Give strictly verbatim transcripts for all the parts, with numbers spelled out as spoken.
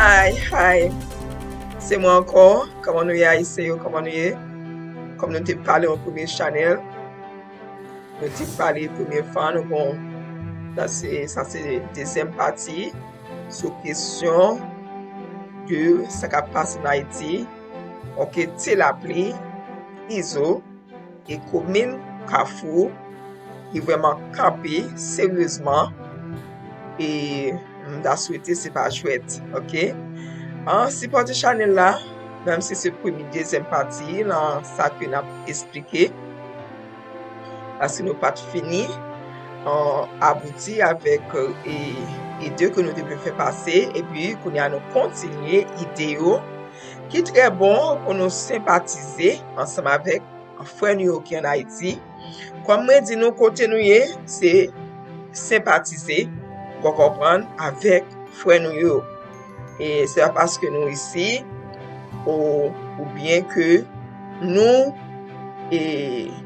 Hi, hi. Se mwen ankò. Kòman nou ye, Ayisyen yo? Kòman nou ye? Kòm nou te pale yon premye chanèl, nou te pale premye fwa, nou bon, sa se, sa se dezyèm pati sou kesyon de sa k ap pase an Ayiti. Ok, ti lapli, izo, e komin Kafou, ki vrèman kanpe seryezman, e m ta swete se pa jwèt, ok? An, sipòte chanèl la, menm si se premye, dezyèm pati, nan sa ke n ap esplike, paske nou pa t fini, an, abouti avèk, e, ide ke nou te vle fè pase, epi kounye a nou kontinye ide yo, ki trè bon pou nou senpatize ansanm avèk frè nou yo ki ann Ayiti. Kòm mwen di nou, kote nou ye, se senpatize, ou konprann, avèk frè nou yo. E se pa paske nou isi, ou, oubyen ke nou, e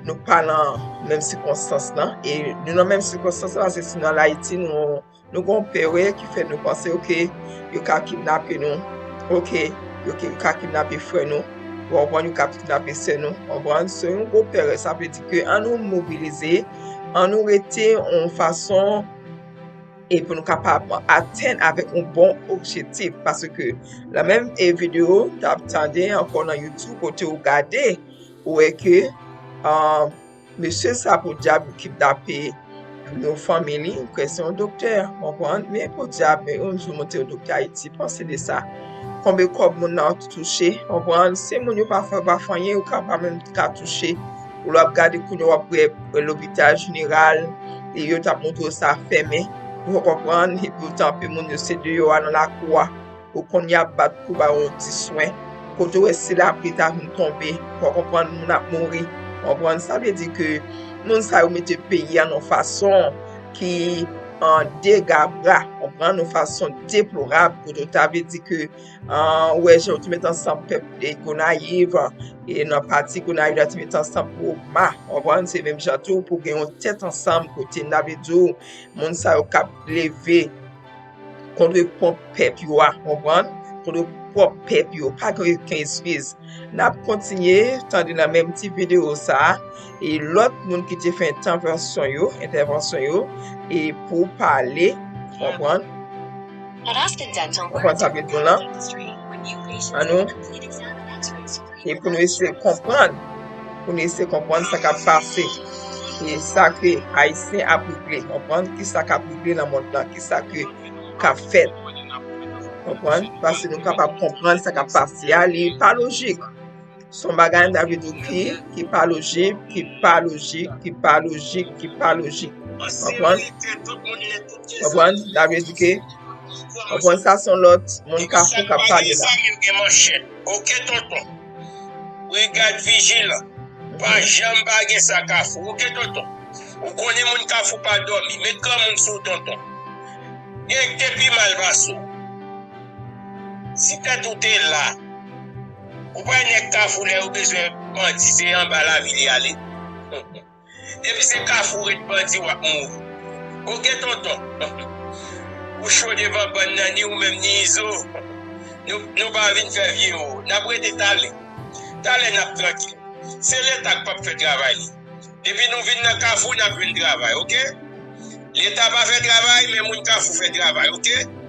nou pa nan menm sikonstans lan, e nou nan menm sikonstans lan, paske si nou al Ayiti, nou, nou gon pè, wi, ki fè nou panse, ok, yo ka kidnape nou, ok, yo ki, yo ka kidnape frè nou, ou konprann, yo ka kidnape sè nou, ou konprann. Se yon gwo pè, sa vle di ke an nou mobilize, an nou rete yon fason, e pou nou kapab atenn avèk yon bon objektif, paske nan menm, e, videyo, w t ap tande ankò nan YouTube, kote w gade, ou wè ke, an, mesye sa podyab yo kidnape yon fanmi li, m kwè se yon doktè, konprann? Men podyab, men yon jou monte yon doktè Ayiti, panse de sa. Konbe kòb moun nan touche, konprann? Se moun yo pa fè, pa fè anyen, yo ka pa menm ka touche. Ou lè w ap gade kounye a, w ap wè, wè lopital jeneral, e yo t ap montre w sa fèmen, ou konprann? Epi w tanpe moun yo, se deyò a nan lakou a. Ou konn y ap bat pou ba yo ti swen. Kote w wè si lapli ta vin tonbe, ou konprann, moun ap mouri. Konprann, sa vle di ke moun sa yo mete peyi a nan fason ki an degabra, konprann, nan fason deplorab. Kote w ta vle di ke, an, ou wè jan yo te met ansanm pèp, e, Gonayiv, e nan pati Gonayiv la te met ansanm pou ma, konprann, se menm jan tou pou gen yon tèt ansanm kote n ta vle di w, moun sa yo k ap leve kont pwòp pèp yo a, konprann? Kont pwòp pèp yo, pa gen okenn eskiz. N ap kontinye tande nan menm ti videyo sa a, e lòt moun ki te fè entèvansyon yo, entèvansyon yo, e pou pale, konprann? Konprann sa k ret bon lan? An nou, e pou nou eseye konprann, pou nou eseye konprann sa k ap pase, e sa ke Ayisyen ap regle, konprann ki sa k ap regle nan mond lan, ki sa ke k ap fèt, konprann, paske nou kapab konprann sa k ap pase a, li pa lojik. Se yon bagay, m ta vle di w, ki, ki pa lojik, ki pa lojik, ki pa lojik, ki pa lojik. Konprann? Konprann? M ta vle di ke, konprann, sa se yon lòt moun Kafou k ap pale la. Yo gen manchèt. Ok, tonton. Brigad vijilan. Pa janm pa gen sa Kafou. Ok, tonton. Ou konnen moun Kafou pa dòmi. Met granmoun sou w, tonton. Gen k te pi mal pase w. Si tèt ou te la, ou pa wè nèg Kafou lè yo bezwen bandi, se anba lavil y ale. Depi se Kafou ret bandi w ap mouri. Ok, tonton. Ou cho devan bann nan, ni ou menm, ni Izo. Nou, nou pa vin fè vye o. N ap rete talè. Talè n ap trankil. Se Leta k p ap fè travay li. Depi nou vin nan Kafou, n ap jwenn travay, ok? Leta pa fè travay, men moun Kafou fè travay, ok?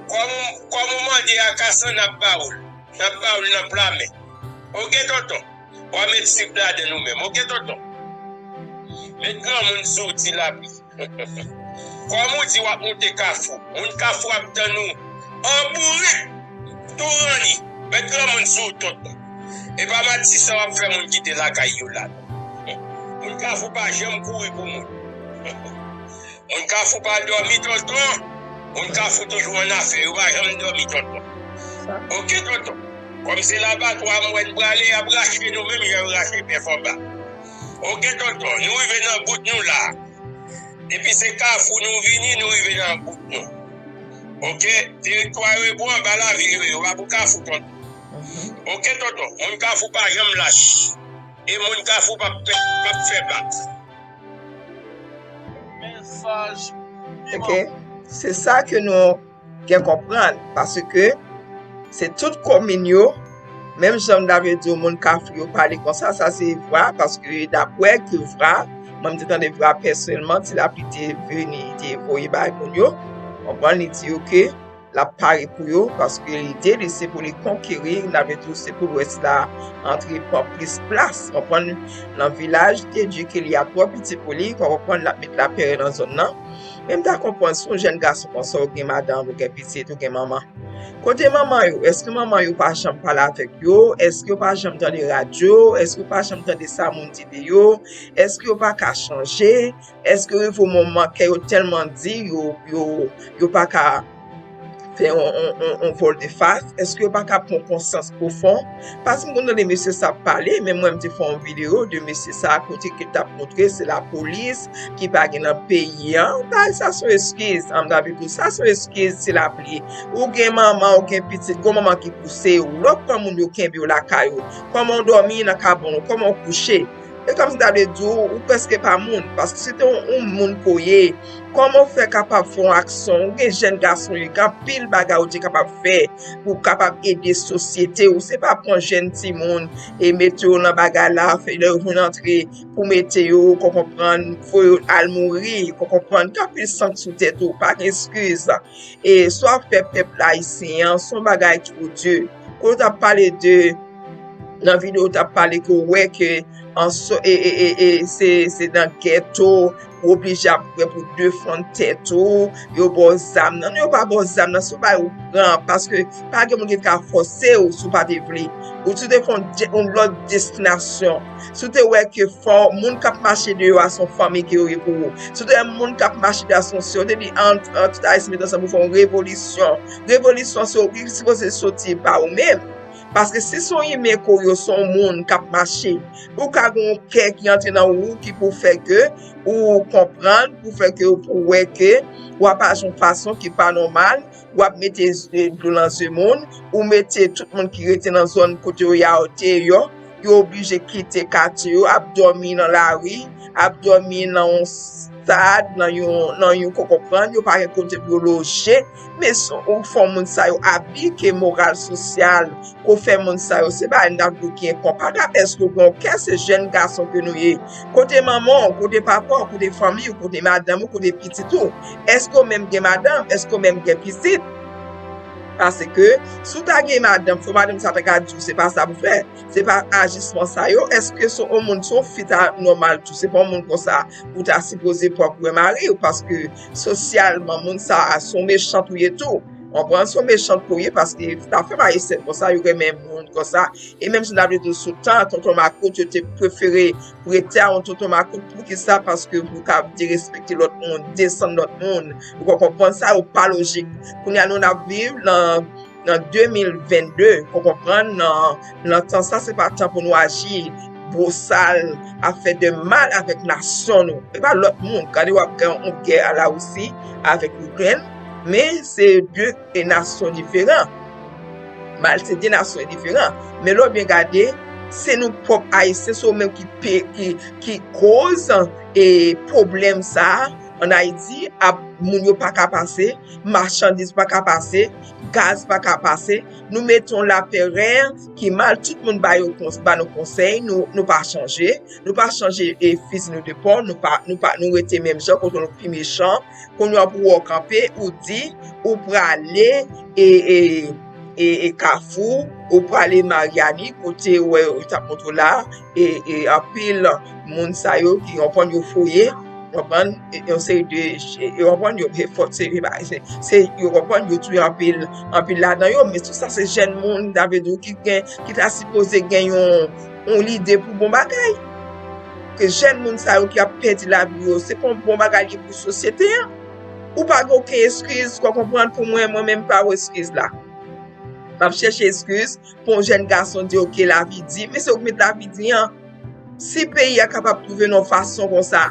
Kòm ou, kòm ou mande a Kasan, n ap ba ou l. N ap ba ou l nan pla men. Ok, tonton? W a met sik ladann ou menm, ok, tonton? Met granmoun sou w, ti lapli. Kòm ou di w ap moute Kafou, moun Kafou ap tann ou an bourik, tou ranni. Met granmoun sou w, tonton. E pa matisan w ap fè moun kite lakay yo la, non. Moun Kafou pa janm kouri pou moun. Moun Kafou pa dòmi, tonton. Moun Kafou toujou annafè, yo pa janm dòmi, tonton. Ok, tonton. Kòm se labatwa m wè n prale, y ap rache nou menm jan yo rache bèf anba. Ok, tonton, nou rive nan bout nou la. Depi se Kafou nou vini, nou rive nan bout nou. Ok, teritwa yo e pou anba lavil yo ye, yo pa pou Kafou, tonton. Ok, tonton, moun Kafou pa janm lach. E moun Kafou p ap fè, p ap fè bak. Mesaj. Ok, se sa ke nou gen konprann, paske se tout komin yo, menm jan m ta vle di w, moun Kafou yo pale konsa, sa se vra, paske dapre ke vra, mwen m te tande vra pèsonèlman, ti lapli te vini, te voye bay moun yo, konprann, li di yo ke l ap pare pou yo, paske lide li se pou li konkeri, n ap di tou se pou l wè si l a antre pran plis plas, konprann, nan vilaj, te di ke li a twò piti pou li, konprann, l ap met lapèrè nan zòn nan. Men m ta konprann si yon jèn gason konsa, ou gen madanm, ou gen pitit, ou gen manman. Kote manman yo? Èske manman yo pa janm pale avèk yo? Èske yo pa janm tande radyo? Èske yo pa janm tande sa moun di de yo? Èske yo pa ka chanje? Èske rive yon moman kè yo tèlman di, yo, yo, yo pa ka fè yon, yon, yon, yon volte fas? Èske yo pa ka pran konsyans pwofon? Paske m konn tande mesye sa ap pale, men mwen m te fè yon videyo de mesye sa kote ke l t ap montre se lapolis ki pa gen nan peyi an. Bagay sa se yon eskiz, an m ta vle di w, sa se yon eskiz, se lapli. Ou gen manman, ou gen pitit, gon manman ki pouse w, lòt granmoun yo kenbe w lakay ou. Kòman w dòmi nan kabann ou? Kòman w kouche? E kòmsi ta vle di w, ou prèske pa moun, paske si te yon, yon moun ke w ye, kòman w fè kapab fè yon aksyon? Ou gen jèn gason, ou gen anpil bagay ou te kapab fè pou w kapab ede sosyete w. Se pa pran jèn timoun e mete yo nan bagay la, fè lè yo vin antre pou mete yo, ou konprann, voye yo al mouri, ou konprann, gen anpil san sou tèt ou, pa gen eskiz. E sa w ap fè pèp ayisyen an, se yon bagay ki odye. Kote w t ap pale de, nan videyo w t ap pale ke w wè ke an so, e, e, e, e, se, se nan gèto, ou oblije ap prè pou defann tèt ou, yo ba w zam nan. Non, yo pa ba w zam nan, se yon bagay ou pran, paske pa gen moun ki ta ka fòse w si w pa te vle. Ou si w te fè yon, yon lòt destinasyon, si w te wè ke fò moun k ap mache deyò a se yon fanmi ke yo ye pou ou, si w te wè moun k ap mache deyò a se yon sè, yo te di an, an tout Ayisyen met ansanm pou fè yon revolisyon. Revolisyon se ou ki sipoze soti pa ou menm. Paske si se yon imen ke w ye, se yon moun k ap mache, ou ka gen yon kè ki antre nan ou ki pou fè ke ou konprann, pou fè ke ou pou wè ke w ap aji yon fason ki pa nòmal, w ap mete z-, dlo nan zye moun, ou mete tout moun ki rete nan zòn kote yo ye a deyò, yo oblije kite katye yo, ap dòmi nan lari, ap dòmi nan yon stad, nan yon, nan yon, ko konprann, yo pa gen kote pou yo loje. Men si w fè moun sa yo aplike moral sosyal ke w fè moun sa yo, se bagay n ap di w ki enkonparab. Èske w gen yon kè? Se jèn gason ke nou ye. Kote manman w, kote papa w, kote fanmi w, kote madanm ou, kote pitit ou? Èske w menm gen madanm? Èske w menm gen pitit? Paske si w ta gen madanm, fò madanm sa ta ka di w se pa sa pou fè. Se pa ajisman sa yo. Èske se yon moun, se yon fi ta nòmal tou? Se pa yon moun konsa ou ta sipoze pran pou mari w, paske sosyalman, moun sa a se yon mechant ou ye tou. Konprann? Se yon mechant ke w ye, paske sa fè ayisyen konsa, yo renmen moun konsa. E menm jan n ap di tou, sou tan tonton makout, yo te prefere prete a yon tonton makout. Poukisa? Paske pou ka derespekte lòt moun, desann lòt moun. Ou konprann sa, yo pa lojik. Kounye a, nou n ap viv nan, nan de mil vennde, ou konprann, nan, nan tan sa, se pa tan pou nou aji bosal, ap fè de mal avèk nasyon nou. E pa lòt moun. Gade, w ap gen yon gè a Larisi avèk Ikrèn, men se de, e, nasyon diferan. Mal, se de nasyon diferan. Men lè w byen gade, se nou pwòp Ayisyen, se yo menm ki pe-, ki, ki koz, e, pwoblèm sa a ann Ayiti, ap, moun yo pa ka pase, machandiz pa ka pase, gaz pa ka pase. Nou mete yon lapèrè ki mal, tout moun ba yo kons-, ba nou konsèy, nou, nou pa chanje, nou pa chanje, e, fizi nou de pò, nou pa, nou pa, nou rete menm jan, kote nou pi mechan. Kounye a pou w kanpe, ou di, ou prale, e, e, e, e Kafou, ou prale Maryani, kote w wè yo t ap montre w la, e, e anpil moun sa yo ki konprann yo fouye, konprann, e, yon seri de, e, konprann yo, e, fòt, se, e, ba, se, se, yo konprann yo touye anpil, anpil ladan yo, men tout sa se jèn moun, ta vle di w ki gen, ki ta sipoze gen yon, yon lide pou bon bagay. Ke jèn moun sa yo ki ap pèdi lavi yo, se pa yon bon bagay li ye pou sosyete an. Ou pa gen okenn eskiz, ou konprann, pou mwen, mwen menm pa wè eskiz la. M ap chèche eskiz pou yon jèn gason di, oke, lavi di, men se ou ki met lavi di an. Si peyi a kapab twouve nan yon fason konsa,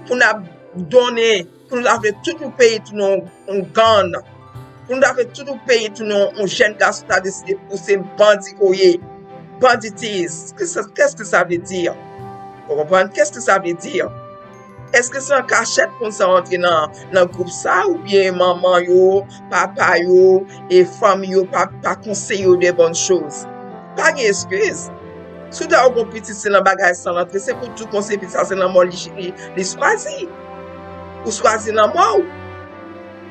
pou n ap donnen, pou nou ta fè tout yon peyi tounen yon, yon gang, pou nou ta fè tout yon peyi tounen yon, yon jèn gason ta deside pouse bandi ke w ye, banditis, qu'est-ce, qu'est-ce que ça veut dire? Ou konprann? Qu'est-ce que ça veut dire? Èske se an kachèt moun sa yo antre nan, nan gwoup sa, oubyen manman yo, papa yo, e fanmi yo pa, pa konseye yo de bòn choz? Pa gen eskiz. Si w ta wè yon pitit se nan bagay sa l antre, se pou tou konseye pitit sa se lanmò li, li, li swazi. Ou swazi lanmò w.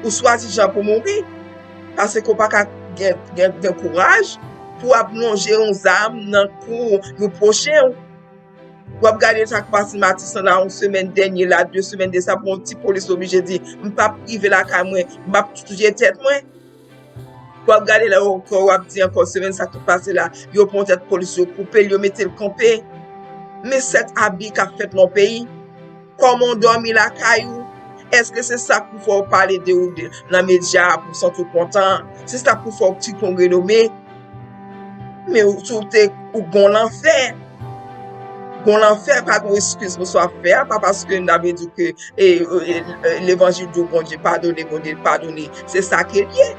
Ou swazi jan pou mouri. Paske w pa ka gen, gen, gen kouraj pou w ap lonje yon zam nan kou yon pwochen w. W ap gade sa k pase Matisan la, yon semèn dènye la, de semèn de sa, pou yon ti polis oblije di, "M p ap rive lakay mwen, m ap touye tèt mwen." W ap gade la ankò, w ap di ankò, semèn sa k pase la, yo pran tèt polis, yo koupe l, yo mete l kanpe. Men sèt abi k ap fèt nan peyi. Kòman w dòmi lakay ou? Èske se sa k pou fè w pale de ou de, nan medya a pou w santi w kontan? Se sa k pou fè w kite yon renome? Men ou, si w te, ou gon lanfè. Gon lanfè, pa gon eskiz pou sa w ap fè a, pa paske n ta vle di ke, e, e, e, levanjil di w Bondye padone, Bondye padone. Se sa ke l ye.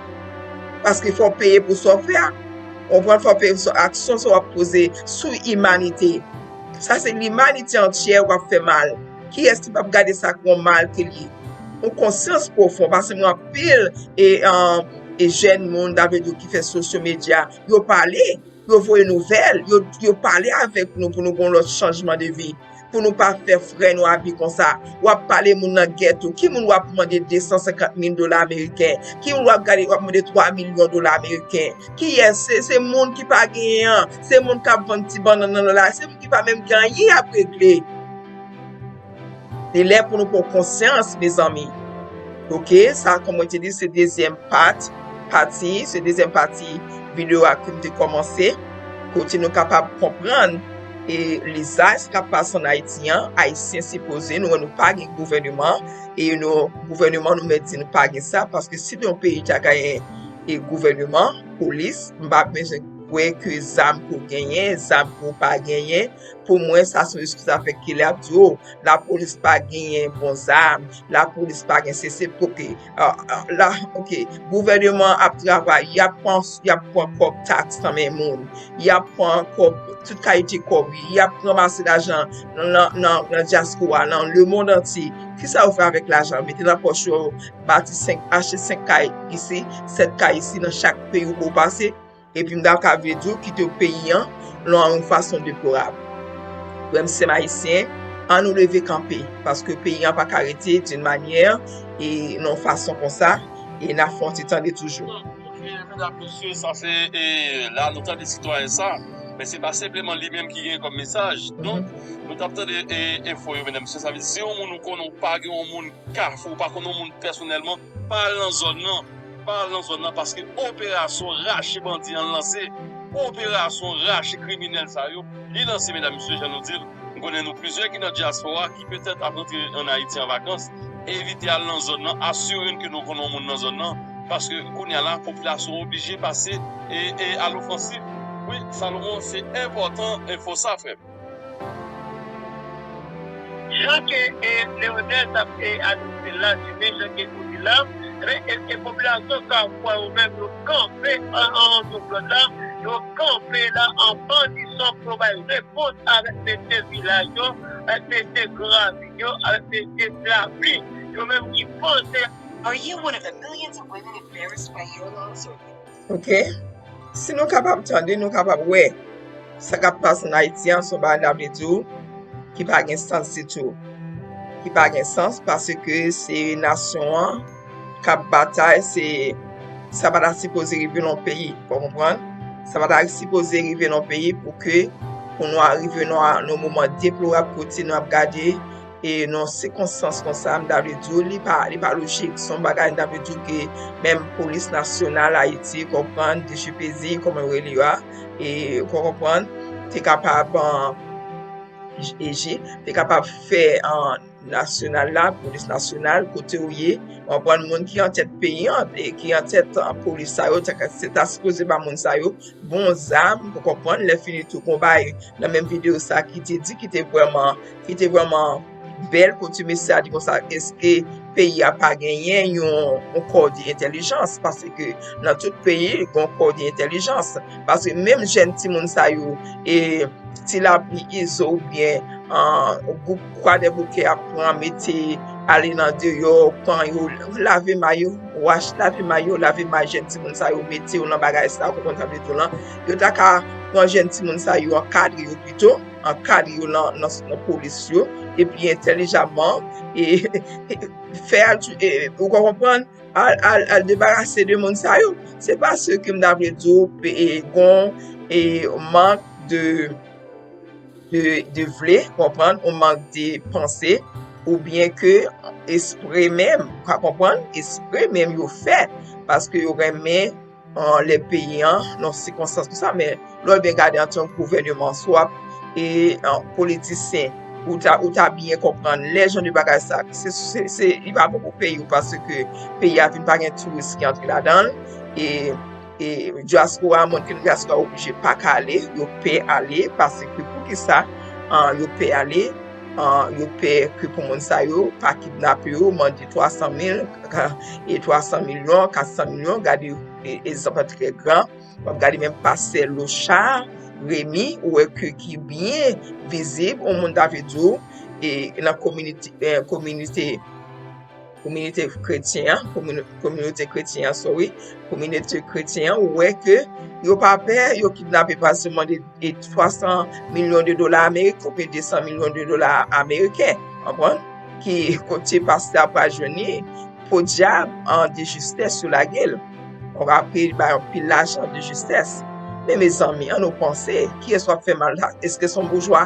Paske fò w peye pou sa w fè a. Ou konprann? Fò w peye pou sa, aksyon sa w ap poze sou imanite. Sa se limanite antyè w ap fè mal. Kiyès ki p ap gade sa kòm mal ke l ye? Yon konsyans pwofon, paske mwen anpil e, e jèn moun, ta vle di ki fè sosyo medya, yo pale, yo voye nouvèl, yo, yo pale avèk nou pou nou gon lòt chanjman de vi, pou nou pa fè frè nou abi konsa. W ap pale moun nan gèto, ki moun w ap mande de san senkant mil dola ameriken? Ki moun w ap gade, w ap mande twa milyon dola ameriken? Kiyès? Se, se moun ki pa genyen an, se moun k ap vann ti bannann nan la, se moun ki pa menm gen anyen y ap regle. Li lè pou nou pran konsyans, mezanmi. Oke, sa, kòm mwen te di, se dezyèm pati, pati, se dezyèm pati videyo a ke m te kòmanse, kote nou kapab konprann e lizaj sa k ap pase ann Ayiti an, Ayisyen sipoze, nou wè nou pa gen gouvèneman, e nou, gouvèneman, nou mèt di nou pa gen sa, paske si yon peyi ta genyen e gouvèneman, polis, m pa bezwen kwè ke zam pou genyen, zam pou pa genyen. Pou mwen, sa se yon eskiz avèk ki lè ap di, o, lapolis pa genyen bon zam, lapolis pa gen sesi, oke, a, a, la, oke, gouvèneman ap travay, y ap pran, y ap pran kòb taks nan men moun, y ap pran kòb, tout kalite kòb, y ap ranmase lajan nan, nan, nan dyaspora, nan lemonn antye. Kisa yo fè avèk lajan? Mete nan pòch yo, bati senk, achte senk kay isi, sèt kay isi nan chak peyi ou pase. Epi m ta ka vle di w kite w peyi an nan yon fason deplorab. Frè m, sè m ayisyen, ann nou leve kanpe, paske peyi an pa ka rete d'une manière e nan yon fason konsa, e n ap fè yon ti tande toujou. Bon, ok, medam, mesye, sa se, e, la nou tande sitwayen sa, men se pa senpleman li menm ki gen kòm mesaj. Donk, nou t ap tande, e, enfo yo, medam, mesye, sa vle di, si yon moun ou konnen, ou pa gen yon moun Kafou, ou pa konnen yon moun pèsonèlman, pa al nan zòn nan, pa al nan zòn nan, paske operasyon rache bandi an lanse, operasyon rache kriminèl sa yo, li lanse, medam, mesye, jan nou di l. M konnen nou plizyè ki nan dyaspora, ki petèt ap rantre ann Ayiti an vakans, evite al nan zòn nan, asire n ke nou konnen yon moun nan zòn nan, paske kounye a la, popilasyon an oblije pase e, e al ofansif. Wi, Salomon, se enpòtan enfo sa, frè m. Jan ke, e, Leonel t ap, e, anonse l la, di men jan ke nou di la, men èske popilasyon Kafou a yo menm yo kanpe an, an, an zòn la, yo kanpe la an bandison pou yo bay repons avèk mesye vilaj yo, avèk mesye gran ravin yo, avèk mesye lapli yo menm ki panse. Are you one of the millions of women embarrassed by your loss or Ok. Si nou kapab tande, nou kapab wè. Sa k ap pase ann Ayiti an, se yon bagay, ta vle di w, ki pa gen sans ditou. Ki pa gen sans, paske se nasyon an k ap batay, se, sa pa ta sipoze rive nan yon peyi, w konprann? Sa pa ta sipoze rive nan yon peyi pou ke, pou nou arive nan, nan yon moman deplorab kote nou ap gade e nan sikonstans konsa, m ta vle di w, li pa, li pa lojik. Se yon bagay, m ta vle di w, ke menm polis nasyonal Ayiti, konprann, D G P D, kòman yo rele yo a, e, konprann, te kapab, e, e, te kapab fè, e, nasyonal la, polis nasyonal, kote w ye, konprann, moun ki an tèt peyi an, e ki an tèt, e, polis sa yo, te ka, se ta sipoze ba moun sa yo, bon zam, ou konprann, lè fini tou gon bay nan menm videyo sa ki te di, ki te vrèman, ki te vrèman bèl, kote mesye a di konsa, èske peyi a pa genyen yon, yon kò de entèlijans? Paske nan tout peyi, gon kò de entèlijans. Paske menm jèn timoun sa yo, e, ti lapli Izo oubyen gwoup Kwadèboukè ap pran, mete ale nan deyò, pran yo, lave may yo, wash, lave may yo, lave may jèn timoun sa yo, mete yo nan bagay sa, ou konprann sa m vle di w lan. Yo ta ka pran jèn timoun sa yo, ankadre yo pito, ankadre yo nan, nan, nan polis yo, epi entèlijamman, e, e, fè al, e, ou konprann, al, al, al debarase de moun sa yo. Se pa se ke m ta vle di w, e, gon, e, mank de, de, de vle, konprann, yon mank de panse, oubyen ke espre menm, ou ka konprann, espre menm yo fè, paske yo renmen, an, lè peyi an, nan sikonstans konsa, men lè w byen gade antanke gouvèneman, si w ap, e, an, politisyen, ou ta, ou ta byen konprann lè jan de bagay sa, se, se, se, li pa bon pou peyi w, paske peyi a vin pa gen touris ki antre ladan l, e, e dyaspora, moun ki nan dyaspora oblije pa ka ale, yo pè ale, paske poukisa, an, yo pè ale, an, yo pè ke pou moun sa yo pa kidnape yo, mande twa san mil, e twa san milyon, kat san milyon, gade, e, egzanp trè gran, w ap gade menm pastè Lochard Remy, ou wè ke ki byen vizib, yon moun ta vle di w, e nan kominote, e, kominote, kominote kretyen an, komino-, kominote kretyen an, sorry, kominote kretyen an, ou wè ke yo pa pè, yo kidnape, paske yo mande, e, twa san milyon de dola ameriken, oubyen de san milyon de dola ameriken, konprann? Ki kote pastè a pral jwenn li? Podyab, an, de jistès yo lage l. Ou rapele, li bay yon pil lajan de jistès. Men mezanmi, ann nou panse, kiyès w ap fè mal la? Èske se yon boujwa?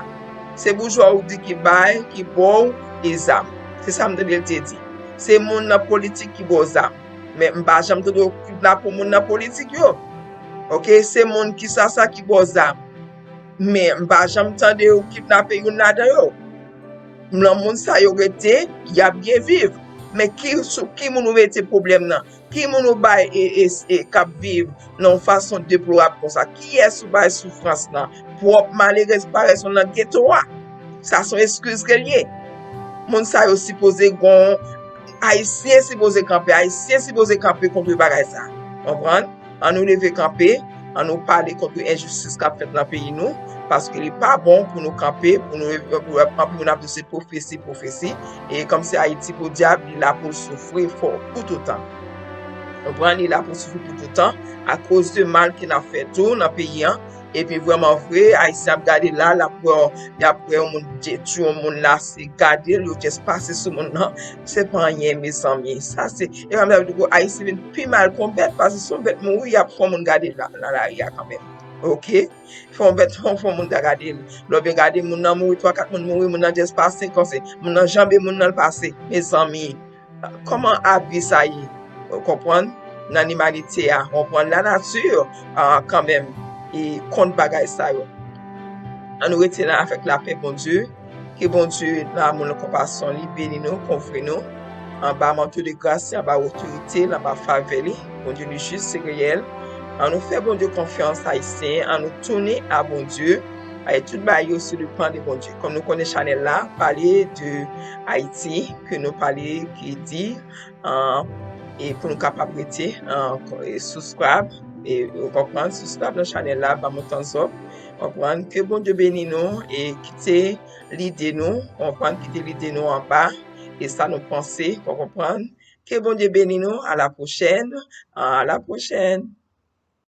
Se boujwa ou di ki bay, ki ba w e zam. Se sa m tande l te di. Se moun nan politik ki ba w zam. Men m pa janm tande w kidnape moun nan politik yo. Oke, se moun ki sa sa ki ba w zam. Men m pa janm tande yo kidnape youn ladan yo. Nan moun sa yo rete, y ap byen viv. Men ki, sou ki moun ou mete pwoblèm nan? Ki moun ou bay e, e, e k ap viv nan yon fason deplorab konsa? Kiyès ou bay soufrans lan? Pwòp malerèz parèz ou nan geto a. Sa se yon eskiz ke l ye. Moun sa yo sipoze gon, Ayisyen sipoze kanpe, Ayisyen sipoze kanpe kont bagay sa. Konprann? Ann nou leve kanpe, ann nou pale kont enjistis k ap fèt nan peyi nou, paske li pa bon pou nou kanpe, pou nou, pou, pou, pou nou ap di se pwofesi, pwofesi, e kòmsi Ayiti podyab, li la pou l soufri fò toutotan. Konprann, li la pou l soufri toutotan, akoz de mal ke n ap fè tou nan peyi an, epi vrèman vre, Ayisyen ap gade la, l ap wè, y ap wè yon moun detwi yon moun la, se gade l, yo jis pase sou moun nan, se pa anyen, mezanmi. Sa se, e pa m ta di kou, Ayisyen vin pi mal kon bèt, paske si yon bèt mouri, y ap fè yon moun gade l la, nan lari a kanmenm. Oke? Fè yon bèt, fè yon, fè yon moun ta gade l. Lè w byen gade, moun nan mouri, twa, kat moun mouri, moun nan jis pase, kòmsi, moun nan janbe moun nan, l pase. Mezanmi, kòman abi sa ye? Ou konprann? Nan limanite a, konprann lanati, a, kanmenm, e kont bagay sa yo. Ann nou rete la avèk lapè Bondye. Ke Bondye, nan amou l, konpasyon li, beni nou, kouvri nou anba manto de gras li, anba otorite l, anba favè li. Bondye li jis, se reyèl. Ann nou fè Bondye konfyans, Ayisyen. Ann nou tounen a Bondye. E tout bagay yo sou depan de Bondye. Kòm nou konnen chanèl la, pale de Ayiti, ke nou pale, ki di, an, e pou nou kapab rete, an, ko-, e subscribe, e ou konprann, subscribe nan chanèl la, ba m yon thumbs up, konprann, ke Bondye beni nou, e kite lide nou, konprann, kite lide nou anba, e sa nou panse, ou konprann, ke Bondye beni nou, a la pwochèn, a la pwochèn.